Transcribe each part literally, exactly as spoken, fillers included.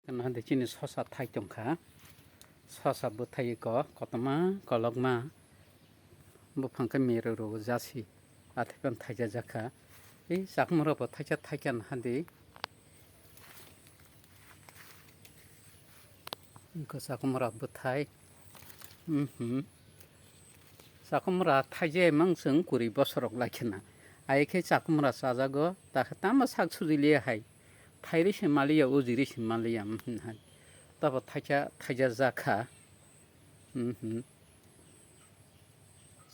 Nahadi chini sosa thai tongkha. Sosa bwthai ko kotorma kolokma. Buphang khe mero rw jasi. Athaikhe thaija jakha. Ei chakumra bo thaisa thaikha nahadi. Ko chakumra bwthai. Mhm. Chakumra thaijai mang chwng kuri bosorok laikhena. Ai khe chakumra chajago, ta khe tamo sak sujiliya hai. Thairi se maliya, ujiri se maliya, mhm, hai. Tabo thaija, thaija jakha. Mhm.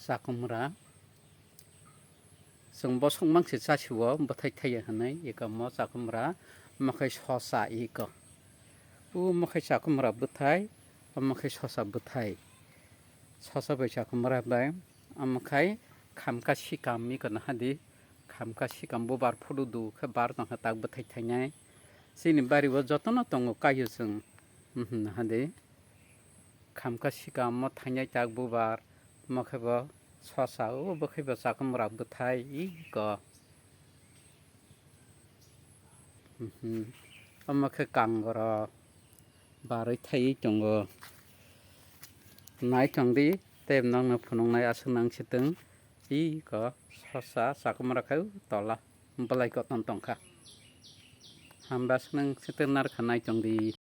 Chakumra. Chwng bosong mangse chasio bwthai thaiya hwnwi eko mo chakumra, omo khe sosa eko. O omo khe chakumra bwthai, omo khe sosa bwthai. Sosa bai chakumra bai, omo khai khamka sikam eko nahadi, khamka sikam bubar phudu du khe bar tongkha tak bwthai thainai. Chini bari o jotono tongo kaio chwng, mhm, nahadi. Khamka sikam mo thainai tak bubar, mo khe bo sosa, o bo khe bo chakumra bwthai eko. Mhm. Omo khe kangoro barwi thaiwi tongo. Nai tong di, tei nokno phunuknai aswk nang si tong. Eko sosa chakumra khai o tola. Belai koton tongkha. Hamba swknang swtwrwnar kha naitongdi.